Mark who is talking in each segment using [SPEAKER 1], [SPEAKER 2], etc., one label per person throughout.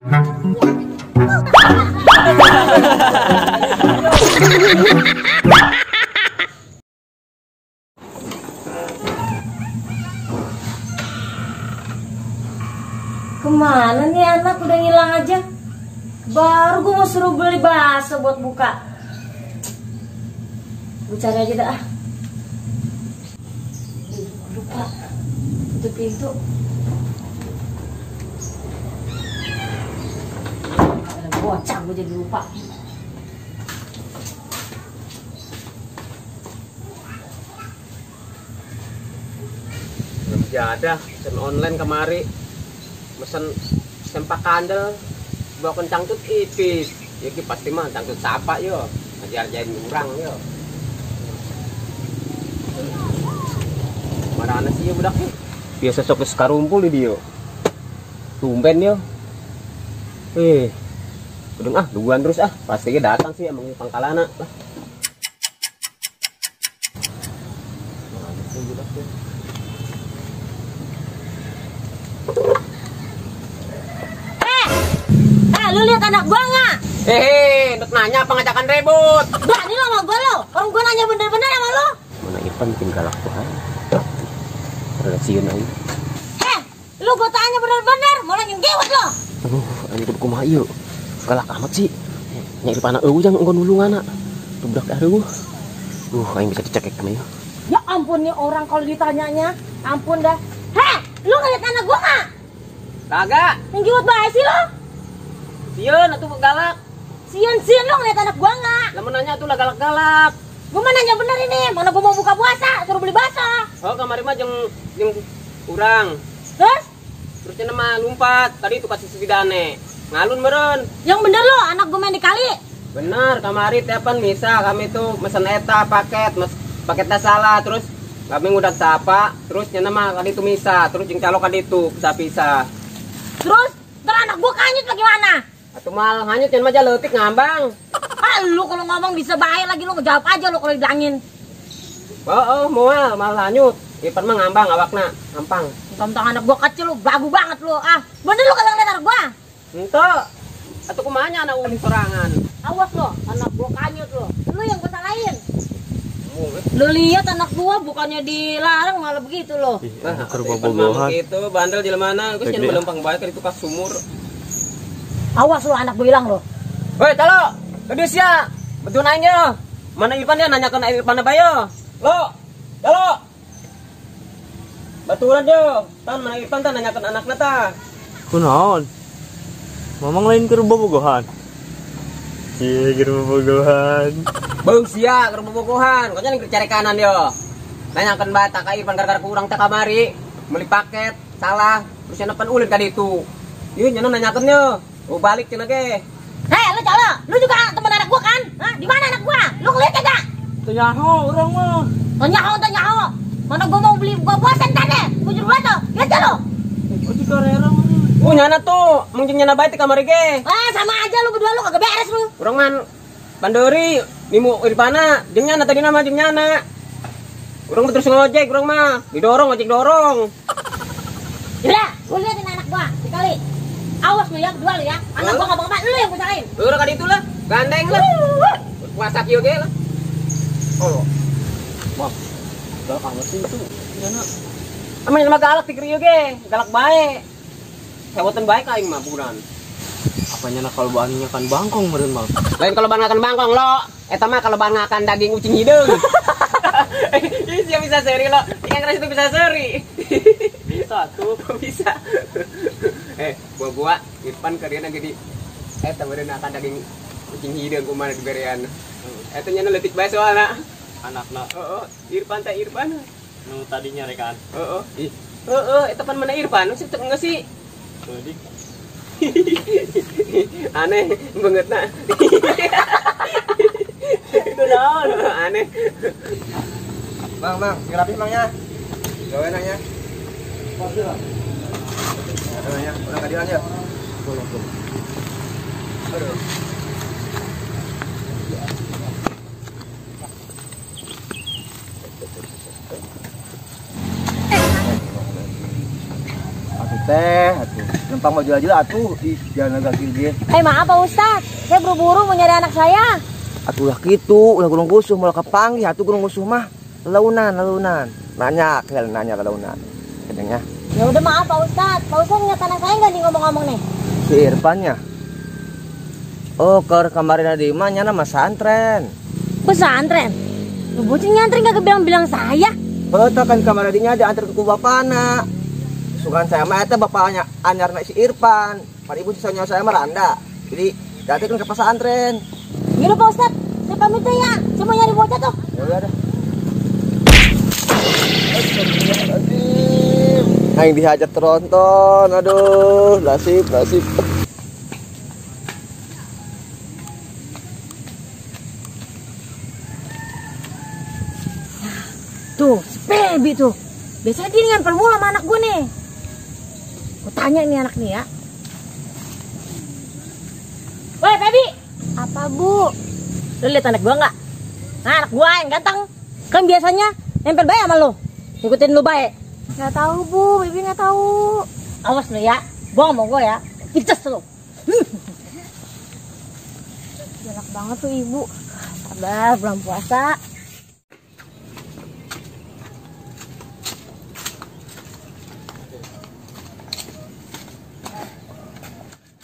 [SPEAKER 1] Kemana nih anak udah ngilang aja. Baru gue mau suruh beli bakso buat buka. Gue cari aja dah. Lupa tutup pintu. Ada bocah gue jadi lupa.
[SPEAKER 2] Belum jadah, pesen online kemari. Mesen sempak kandel, bawa kencang tut ipis. Ya ki pasti mah cangcut sapa yo, ngajar-ajarin urang yo. Mana sih ya budak nih? Biasa sok geus karumpul di dieu. Tumben yo. Udah ah, duaan terus ah, pasti datang sih emang pangkalana lah. Mana sih budak tuh?
[SPEAKER 1] Lu lihat anak gua nggak?
[SPEAKER 2] Hehe, nanya apa ngajakan ribut?
[SPEAKER 1] Berani lo sama gua lo, orang gua nanya bener-bener sama lo.
[SPEAKER 2] Mana Irfan bikin galak tuh aja. Relasiun aja.
[SPEAKER 1] Lu gua tanya bener-bener, mau nanya gewet lo.
[SPEAKER 2] Aduh, ini kudu kumaha ieu. Galak amat sih. Nya Irfan eueuh jang enggon nulungan anak. Budak eueuh. Aing bisa dicekek sama ieu.
[SPEAKER 1] Ya ampun nih orang kalau ditanyanya, ampun dah. Heh, lu ngeliat anak gua nggak?
[SPEAKER 2] Kagak.
[SPEAKER 1] Yang gewet bae sih lo.
[SPEAKER 2] Sieun atuh galak.
[SPEAKER 1] Sieun-sieun lu ngeliat anak gua enggak?
[SPEAKER 2] Lah mun nanya atuh lah galak-galak.
[SPEAKER 1] Gua mah nanya bener ini, mana gua mau buka puasa, suruh beli bakso.
[SPEAKER 2] Oh, kamari mah jeung urang.
[SPEAKER 1] Terus?
[SPEAKER 2] Terus cenah mah lumpat, tadi itu kasih sidane. Ngalun meureun.
[SPEAKER 1] Yang bener lo, anak gua main di kali.
[SPEAKER 2] Bener, kamari teh pan misa kami tuh mesen eta paket, paketnya salah terus kami ngudak sapa, terus cenah mah kali itu misa, terus jeung calok kali itu pisah-pisah.
[SPEAKER 1] Terus, ntar anak gua kanyut bagaimana?
[SPEAKER 2] Atuh mal hanyut yen mah leutik ngambang.
[SPEAKER 1] Ah lu kalau ngomong bisa bahaya lagi lu ngejawab aja lu kalau dibilangin.
[SPEAKER 2] Oh, moal mal hanyut. Ipan mah ngambang awakna, ngampang.
[SPEAKER 1] Tentang anak gua kecil lu bagu banget lu. Ah, bener lu kalau ngeliat anak gua?
[SPEAKER 2] Henteu. Atuh kumaha nya anak ulin sorangan.
[SPEAKER 1] Awas lo, anak gua kanyut lo. Lu yang gua salahin. Lu lihat anak gua bukannya dilarang malah begitu lo.
[SPEAKER 2] Nah, kerbobogohan. Gitu, bandel jelema na, geus nyen melempang bae ka ditu ka sumur.
[SPEAKER 1] Awas lo anak gue hilang lo.
[SPEAKER 2] Woi, talo. Tadi sia. Betul nanya. Mana Irfan dia nanyakan Irfan apa yo? Lo. Talo. Baturan yo. Tan mana Irfan tan nanyakan anakna ta.
[SPEAKER 3] Kunaon? Mamang lain keur bobogohan. Iya, keur bobogohan.
[SPEAKER 2] Beung sia keur bobogohan. Kok nya cari kanan yo. Nanyakan bata ka Irfan gara-gara kurang teh kamari. Beli paket salah. Terus nya pan ulin ka ditu. Ieu nya nanyakeun yo. Oh balik cenah ge.
[SPEAKER 1] Hei, lu calo, lu juga temen anak gua kan? Hah? Di mana anak gua? Lu ngeliat kagak?
[SPEAKER 3] Teu nyaho urang mah.
[SPEAKER 1] Teu nyaho, teu nyaho. Mana gua mau beli buka puasa entar deh. Gua juru tuh. Lihat calo.
[SPEAKER 3] Oh di karera mah.
[SPEAKER 2] Oh nyana tuh, mung jeung nyana bae teh kamari ge.
[SPEAKER 1] Ah, sama aja lu berdua lu kagak beres lu.
[SPEAKER 2] Urang man pandori nimu Irfana jeung nyana tadi nama jeung nyana. Urang terus ngojek urang mah, didorong ojek dorong.
[SPEAKER 1] Yaudah, gua liatin anak gua sekali. Awas lu ya, berdua lu ya. Anak gua enggak apa-apa, lu yang gua salahin.
[SPEAKER 2] Udah kali itu lah, gandeng lah. Puasa kieu ge lah.
[SPEAKER 3] Oh. Wah. Galak amat sih itu. Nyana.
[SPEAKER 2] Amun mah galak pikir ieu ge, galak bae. Sewoten bae ka aing mah buran.
[SPEAKER 3] Apa nyana kalau bahannya kan bangkong meureun mah.
[SPEAKER 2] Lain kalau bahan ngakan bangkong lo, eta mah kalau bahan ngakan daging ucing hideung. Ini siapa bisa seri lo? Ikan keras itu bisa seri.
[SPEAKER 3] Bisa tuh,
[SPEAKER 2] bisa. Gua Irfan kerjana jadi tambahan akan daging kucing hideung kumaha diberean. Eta nya leutik bae soalna.
[SPEAKER 3] Anakna.
[SPEAKER 2] Heeh, Irfan teh Irfan.
[SPEAKER 3] Nu tadinya rekan.
[SPEAKER 2] Heeh. Ih. Heeh, eta pan mana Irfan? Nu sih enggak sih?
[SPEAKER 3] Tadi.
[SPEAKER 2] Aneh bangetna. Itu naon? Aneh.
[SPEAKER 4] Bang, bang, sing rapi mang ya. Gawe nanya. Nanya, orang keadilan ya. Boleh, boleh. Aduh. Atuh teh, atuh. Lempang mah jelas-jelas atuh. Ih, jangan agak gini.
[SPEAKER 1] Maaf Pak Ustad, saya buru-buru mau nyari anak saya.
[SPEAKER 4] Atuh lah kitu, ulah gulung gusuh moal kapanggih atuh gulung gusuh mah. Launan, launan. Nanya, kalian nanya launan. Kadangnya.
[SPEAKER 1] Ya udah maaf Pak Ustad. Pak Ustad ngeliat anak saya nggak nih ngomong-ngomong nih?
[SPEAKER 4] Si Irfannya. Oh, ke kemarin di imah nyana pesantren.
[SPEAKER 1] Pesantren? Lu bocah nyantren nggak bilang-bilang saya?
[SPEAKER 4] Betul kan kamar adinya ada antar ke bapana. Sugan saya mah eta bapaknya anyarna si Irfan. Pan ibu sisanya saya mah Randa. Jadi dati kan ke pesantren.
[SPEAKER 1] Yaudah Pak Ustad, saya pamit deh ya. Saya mau nyari bocah tuh.
[SPEAKER 4] Ya udah dah. Aing dihajar tronton. Aduh, nasib, nasib.
[SPEAKER 1] Tuh, si Pebi tuh. Biasanya dia nempel mulu sama anak gue nih. Gue tanya nih anak nih ya. Woi Pebi. Apa Bu? Lu lihat anak gue nggak? Nah, anak gue yang ganteng. Kan biasanya nempel baik sama lu. Ngikutin lu baik. Nggak tahu Bu, Pebi nggak tahu. Awas lu ya, bohong sama gue ya. Pices lu. Galak banget tuh ibu. Sabar, belum puasa.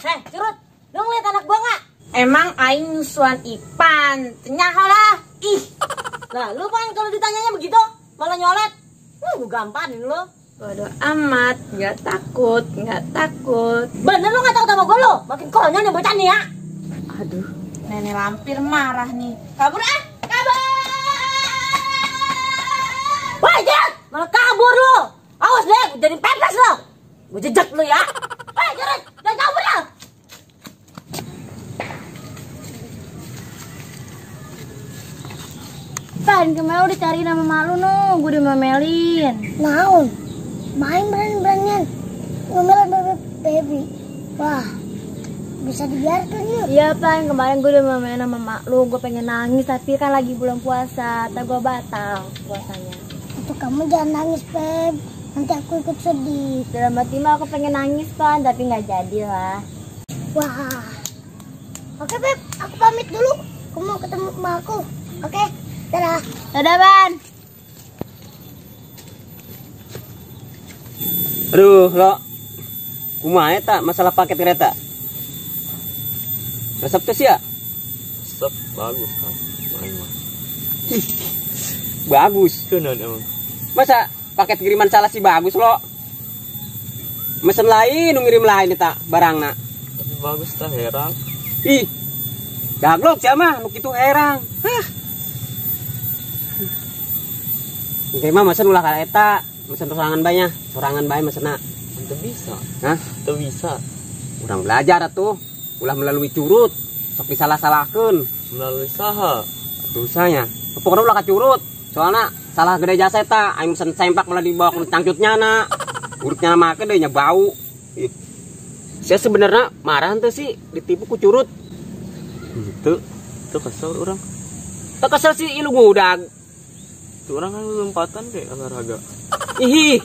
[SPEAKER 1] Hei, Curut, lu ngeliat anak gua nggak? Emang aing nyusuan Ipan, ternyata lah. Ih, lah lu kan kalau ditanyanya begitu malah nyolet. Gua gamparin lu.
[SPEAKER 5] Bodoh amat, nggak takut, nggak takut.
[SPEAKER 1] Bener lu nggak takut sama gua lu? Makin konyol nih bocah nih ya.
[SPEAKER 5] Aduh, nenek lampir marah nih. Kabur ah, kabur!
[SPEAKER 1] Woi, Curut, malah kabur lu. Awas deh, gua jadi pepes lu. Gua jejak lu ya. Woi, Curut, jangan kabur lu.
[SPEAKER 6] Pan, kemarin udah cari nama malu no, gue udah ngomelin.
[SPEAKER 7] Naon? Main berani-beranian ngomelin baby. Wah, bisa dibiarkan yuk.
[SPEAKER 6] Iya Pan, kemarin gue udah ngomelin sama mak lu, gue pengen nangis tapi kan lagi bulan puasa, tak gue batal puasanya.
[SPEAKER 7] Itu kamu jangan nangis, Beb. Nanti aku ikut sedih.
[SPEAKER 6] Dalam hati mah aku pengen nangis Pan, tapi nggak jadi lah.
[SPEAKER 7] Wah. Oke Beb, aku pamit dulu. Aku mau ketemu sama aku. Oke. Dadah.
[SPEAKER 6] Dadah, Ban.
[SPEAKER 2] Aduh, lo. Kumaha eta masalah paket kereta? Resep teh sia?
[SPEAKER 3] Resep bagus, Kang. Main mah.
[SPEAKER 2] Bagus.
[SPEAKER 3] Kunaon emang?
[SPEAKER 2] Masa paket kiriman salah sih bagus lo? Mesen lain, nu ngirim lain eta barangna.
[SPEAKER 3] Tapi bagus tah herang.
[SPEAKER 2] Ih. Daglok sia mah nu kitu herang. Hah. Engke mah mesen ulah ka eta, mesen sorangan bae nya, sorangan bae mesenna.
[SPEAKER 3] Teu bisa.
[SPEAKER 2] Hah?
[SPEAKER 3] Teu bisa.
[SPEAKER 2] Urang belajar atuh, ulah melalui curut, sok disalah-salahkeun.
[SPEAKER 3] Melalui saha?
[SPEAKER 2] Atuh nya. Pokokna ulah ka curut, soalna salah gede jasa eta, aing mesen sempak malah dibawa ke cangcutnya na. Urutnya make deui nya bau. Ih. Saya sebenarnya marah henteu sih ditipu ku curut.
[SPEAKER 3] Henteu, teu kesel urang.
[SPEAKER 2] Teu kesel sih ilu ngudag.
[SPEAKER 3] Tuh orang kan lompatan kayak olahraga.
[SPEAKER 2] Ih,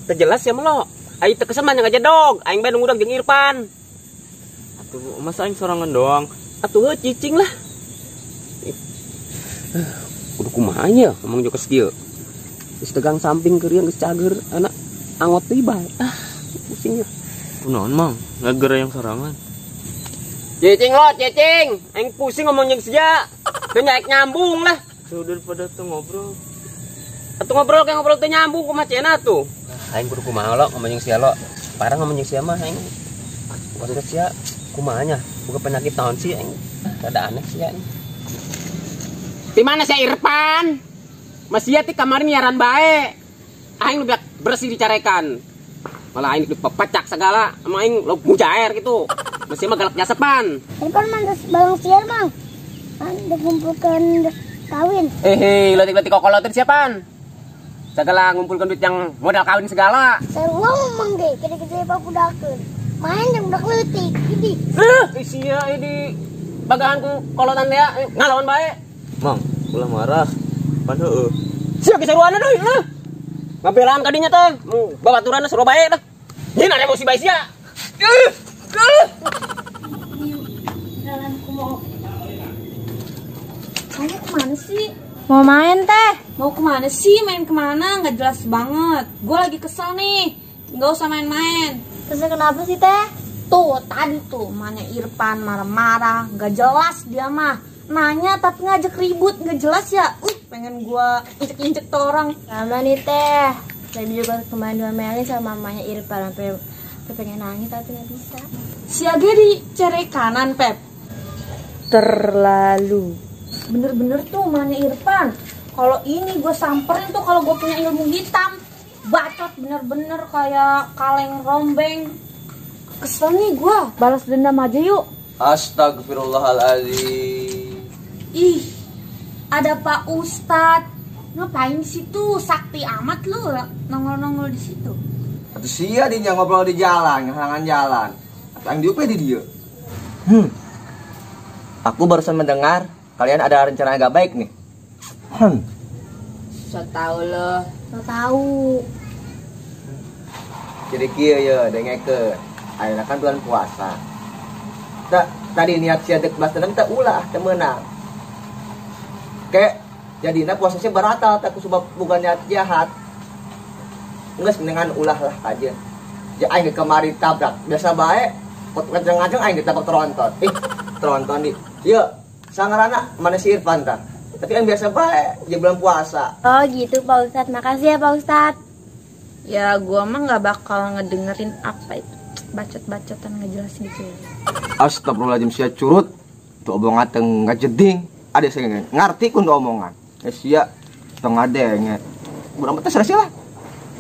[SPEAKER 2] terjelas ya melo. Aing teu kesel mah nya ngajedog, aing bae nu ngudag jeung Irfan.
[SPEAKER 3] Atuh masa aing sorangan doang.
[SPEAKER 2] Atuh heuh cicing lah. Kudu kumaha nya ngomong jokes kieu. Geus tegang samping keurian geus cager anak angot deui bae. Ah, pusing ya.
[SPEAKER 3] Kunaon mang? Ngagera yang sorangan.
[SPEAKER 2] Cicing lo, cicing. Aing pusing ngomong jeung sia. Teu nyaek nyambung lah.
[SPEAKER 3] Sudah daripada tuh ngobrol.
[SPEAKER 2] Atuh ngobrol kayak ngobrol teu nyambung kumaha cenah tuh. Aing kudu kumaha lo ngomong jeung sia lo. Parah ngomong jeung sia mah aing. Kudu sia kumaha nya? Boga penyakit naon sih aing? Rada aneh sia aing. Di mana sia Irfan? Masih ti kamarin nyaran bae. Aing lebih bersih dicarekan. Malah aing dipepecak segala sama aing lo mujair gitu. Masih mah galak jasepan.
[SPEAKER 7] Irfan mantas balong siar, Mang. Dikumpulkan kawin.
[SPEAKER 2] Letik-letik kokolotin siapaan? Segala ngumpulkan duit yang modal kawin segala.
[SPEAKER 7] Saya ngomong deh, gede-gede papudakeun. Main yang udah leutik, ini.
[SPEAKER 2] Sia ini bagaanku kolotan dia ngalawan bae.
[SPEAKER 3] Mang, ulah marah. Pan heueuh.
[SPEAKER 2] Sia keseruanna deui heuh. Ngabelaan kadinya teh, babaturanna seru bae dah. Nyeun emosi bae sia.
[SPEAKER 6] Jalan aku mau. Kamu kemana sih? Mau main teh.
[SPEAKER 5] Mau kemana sih? Main kemana? Nggak jelas banget. Gue lagi kesel nih. Nggak usah main-main.
[SPEAKER 6] Kesel kenapa sih teh?
[SPEAKER 5] Tuh tadi tuh emaknya Irfan marah-marah. Nggak jelas dia mah. Nanya tapi ngajak ribut, nggak jelas ya. Pengen gua injek-injek tuh orang.
[SPEAKER 6] Sama nih teh. Tadi juga kemarin diomelin sama mamanya Irfan sampai pengen nangis tapi nggak bisa.
[SPEAKER 5] Siaga di cerai kanan, Pep.
[SPEAKER 1] Terlalu.
[SPEAKER 5] Bener-bener tuh mamanya Irfan. Kalau ini gue samperin tuh kalau gue punya ilmu hitam. Bacot bener-bener kayak kaleng rombeng. Kesel nih gue. Balas dendam aja yuk.
[SPEAKER 4] Astagfirullahaladzim.
[SPEAKER 5] Ih, ada Pak Ustadz. Ngapain situ? Sakti amat lu nongol-nongol di situ.
[SPEAKER 4] Atau sia dia ngobrol di jalan, halangan jalan. Atau yang diupe di dia. Aku barusan mendengar kalian ada rencana agak baik nih.
[SPEAKER 5] So tau lo.
[SPEAKER 6] So tau.
[SPEAKER 4] Jadi kieu ya dengekeun. Ayeuna kan bulan puasa. Tadi niat sia dek balas dendam teh ulah teu meunang. Kayak jadina puasanya batal tak sebab bukan niat jahat. Geus mendingan ulah lah aja. Ya aing kemari tabrak biasa bae, pot ngajeng-ngajeng aing ditabrak tronton. Tronton di. Ieu sangarana mana si Irfan tah. Tapi kan biasa bae, dia bulan puasa.
[SPEAKER 6] Oh gitu Pak Ustadz, makasih ya Pak Ustadz.
[SPEAKER 5] Ya gua mah nggak bakal ngedengerin apa itu bacot-bacotan nggak jelas gitu.
[SPEAKER 4] Astagfirullahaladzim sia curut. Tuh omongan teu ngajeding. Ada sing ngarti kun omongan. Ya sia teu ngadenge. Urang mah teh lah.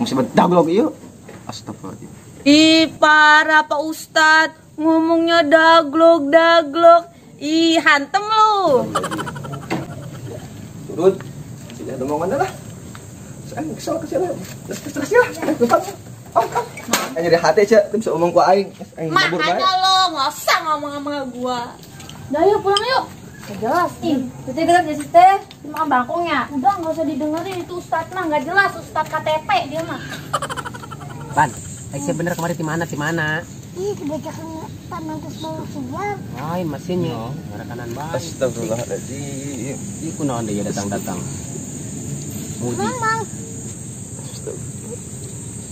[SPEAKER 4] Mesti bedaglog ieu. Astagfirullahaladzim.
[SPEAKER 5] Ih parah Pak Ustadz, ngomongnya daglog-daglog. Ih hantem lu.
[SPEAKER 4] Turut. Sudah omongan lah. Saya kesel kesel. Kesel lah. Lupa. Oh, oh. Jadi hati aja, bisa omong ku aing.
[SPEAKER 5] Makanya lo nggak usah ngomong sama gua.
[SPEAKER 6] Udah yuk pulang yuk. Gak jelas nih. Berarti kita jadi teh makan bangkongnya.
[SPEAKER 5] Udah nggak usah didengerin itu Ustadz mah nggak jelas, Ustadz KTP dia mah.
[SPEAKER 2] Pan, saya bener kemarin di mana di mana?
[SPEAKER 7] Ih, kebacakan taman terus bawa siang.
[SPEAKER 2] Lain mesinnya, ngarah kanan bae.
[SPEAKER 4] Astagfirullahaladzim.
[SPEAKER 2] Ih, kunaon deui datang-datang.
[SPEAKER 7] Mamang.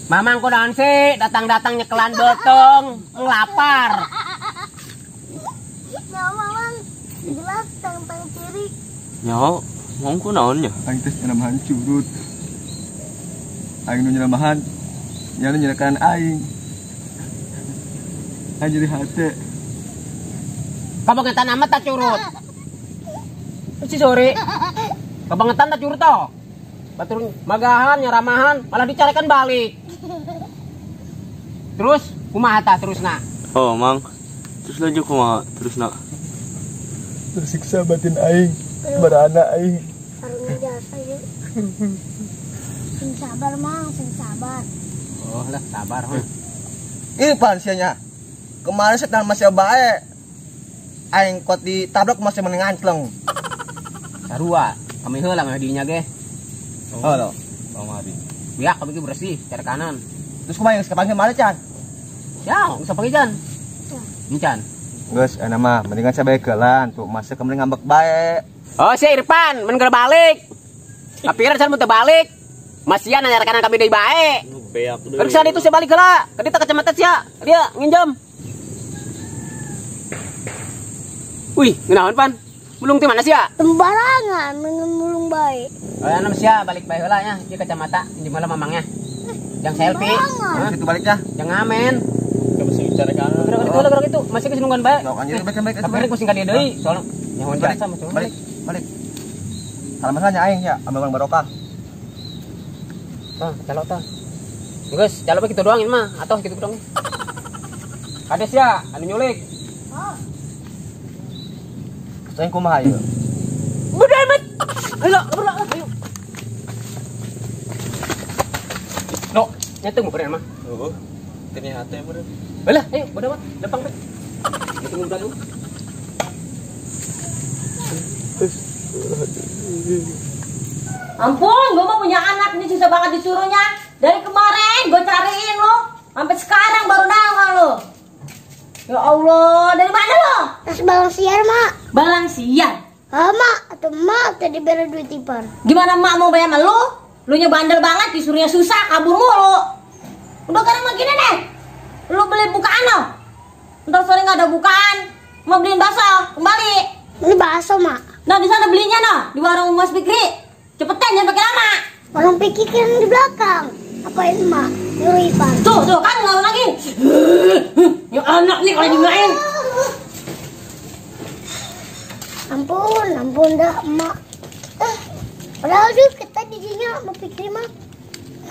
[SPEAKER 2] Mamang kunaon sih datang-datang nyekelan botong, ngelapar.
[SPEAKER 7] Ya mamang, jelas tentang ciri.
[SPEAKER 3] Nyaho, mau kunaon nya?
[SPEAKER 4] Aing teh nyeramahan curut. Aing nu nyeramahan, nya nu nyeramahan aing. Aing jadi hate.
[SPEAKER 2] Kabangetan amat tak curut. Si sore. Kabangetan tak curut toh. Batur magahan nyeramahan malah dicarikan balik. Terus kumaha tah terusna?
[SPEAKER 3] Oh, Mang. Terus lanjut kumaha terusna?
[SPEAKER 4] Tersiksa batin aing, beranak aing.
[SPEAKER 7] Karena jasa yuk. Sing sabar, Mang, sing sabar.
[SPEAKER 2] Oh, lah sabar, heuh.
[SPEAKER 4] Ih, pan sia. Kemarin setan masih bae. Aing kuat ditabrak masih mending ngancleng.
[SPEAKER 2] Sarua, kami heula mah dinya ge.
[SPEAKER 4] Oh, lo.
[SPEAKER 3] Bang Mari.
[SPEAKER 2] Biak kami bersih, cari kanan.
[SPEAKER 4] Terus kumaha yang sepanggil mana, Chan?
[SPEAKER 2] Ya, usah panggil Chan. Ini Chan.
[SPEAKER 4] Geus, enak mah mendingan saya bae gelan tuh, masa kemarin ngambek bae.
[SPEAKER 2] Oh, si Irfan, men geura balik. Kapiran Chan mun teu balik. Masian nanya rekanan kami deui bae.
[SPEAKER 3] Beak deui.
[SPEAKER 2] Periksa itu saya balik heula. Ka dieu kacamata sia. Dia nginjem. Wih, ngeunaon Pan? Mulung ti mana sia?
[SPEAKER 7] Sembarangan mulung bae.
[SPEAKER 2] Oh, anu sia balik bae heula nya, ieu kacamata di mana mamangnya. Yang selfie.
[SPEAKER 4] Hah? Itu baliknya.
[SPEAKER 2] Yang ngamen.
[SPEAKER 3] Kamu sing bicara kan.
[SPEAKER 2] Gerak itu, masih geus nungguan bae.
[SPEAKER 4] Sok anjir balik balik.
[SPEAKER 2] Tapi rek masih ka dieu deui, soalnya nyahoan jasa mah
[SPEAKER 4] balik. Balik. Salam nya aing ya, ambil barang barokah.
[SPEAKER 2] Tah, calok tah. Geus, calok kitu doang ini mah, atau kitu doang. Kades ya, anu nyulik.
[SPEAKER 7] Oh.
[SPEAKER 4] Saya kumaha ieu?
[SPEAKER 2] Bodoh amat. Ayo, berlak, ayo. No, nyata mau mah.
[SPEAKER 3] Heeh. Teu hate meureun.
[SPEAKER 2] Balah, ayo bodoh amat, lempang be. Tunggu dulu.
[SPEAKER 1] Ampun, gue mah punya anak ini susah banget disuruhnya. Dari kemarin gue cariin lo, sampai sekarang baru nongol lo. Ya Allah, dari mana lo?
[SPEAKER 7] Tas balang siar, Mak.
[SPEAKER 1] Balang siar?
[SPEAKER 7] Ah, Mak, atau Mak tadi bayar duit Ipan.
[SPEAKER 1] Gimana Mak mau bayar sama lu? Lu nya bandel banget, disuruhnya susah, kabur mulu. Udah sekarang mah gini nih. Lu beli bukaan lo. Ntar sore nggak ada bukaan. Mau beliin bakso, kembali.
[SPEAKER 7] Beli bakso, Mak.
[SPEAKER 1] Nah, di sana belinya noh, di warung Mas Fikri. Cepetan, jangan pakai lama.
[SPEAKER 7] Warung Fikri kan di belakang. Apain Mak? Nyuruh Ipan.
[SPEAKER 1] Tuh, tuh kan ngelawan lagi. Ya anak nih kalau dimain.
[SPEAKER 7] Ampun, ampun dah Mak. Padahal juga kita didinya mau pikir Mak.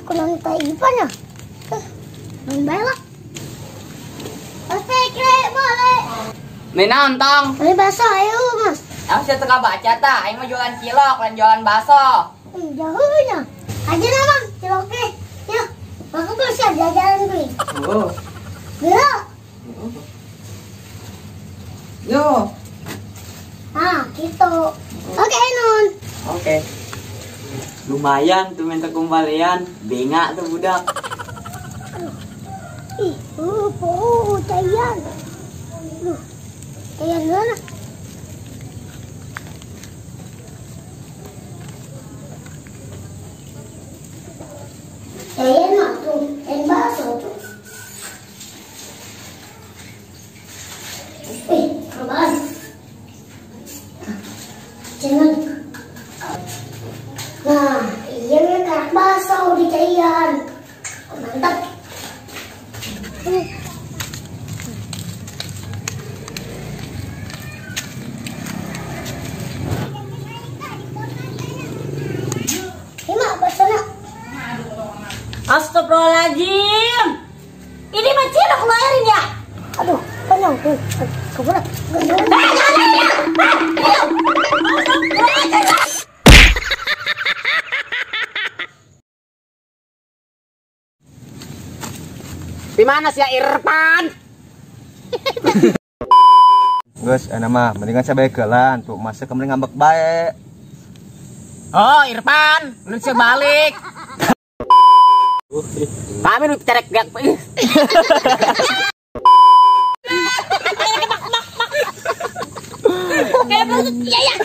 [SPEAKER 7] Aku nonton Ipan ya. Main baik lah. Mas Fikri boleh.
[SPEAKER 8] Minang tong.
[SPEAKER 7] Beli bakso ayo Mas.
[SPEAKER 8] Aku sudah tengah baca ta, aing mau jualan cilok, lain jualan bakso.
[SPEAKER 7] Jauhnya. Aja lah Bang, ciloknya. Ya, aku bisa jajanan beli.
[SPEAKER 4] Oh.
[SPEAKER 7] Yo.
[SPEAKER 4] Yo.
[SPEAKER 7] Nah, gitu. Oke, Nun.
[SPEAKER 4] Oke.
[SPEAKER 8] Lumayan tuh minta kembalian, bengak tuh budak.
[SPEAKER 7] Aduh. Ih, oh, cayan. Duh. Cayan mana? Cayan mah tuh, cayan bakso tuh. Wih, apaan? Jangan. Nah, iya nih karak bakso di cayan. Mantap. Ini mak bakso nak.
[SPEAKER 1] Astagfirullahaladzim. Ini mah cilok lu airin ya?
[SPEAKER 7] Aduh, penyong. Keberat.
[SPEAKER 2] Di mana sih ya Irfan?
[SPEAKER 4] Guys, enak mah, mendingan saya baik gelan tuh, masa kemarin ngambek baik.
[SPEAKER 2] Oh, Irfan, lu saya balik. Kami nu cerek gak.
[SPEAKER 1] Kayak ya ya.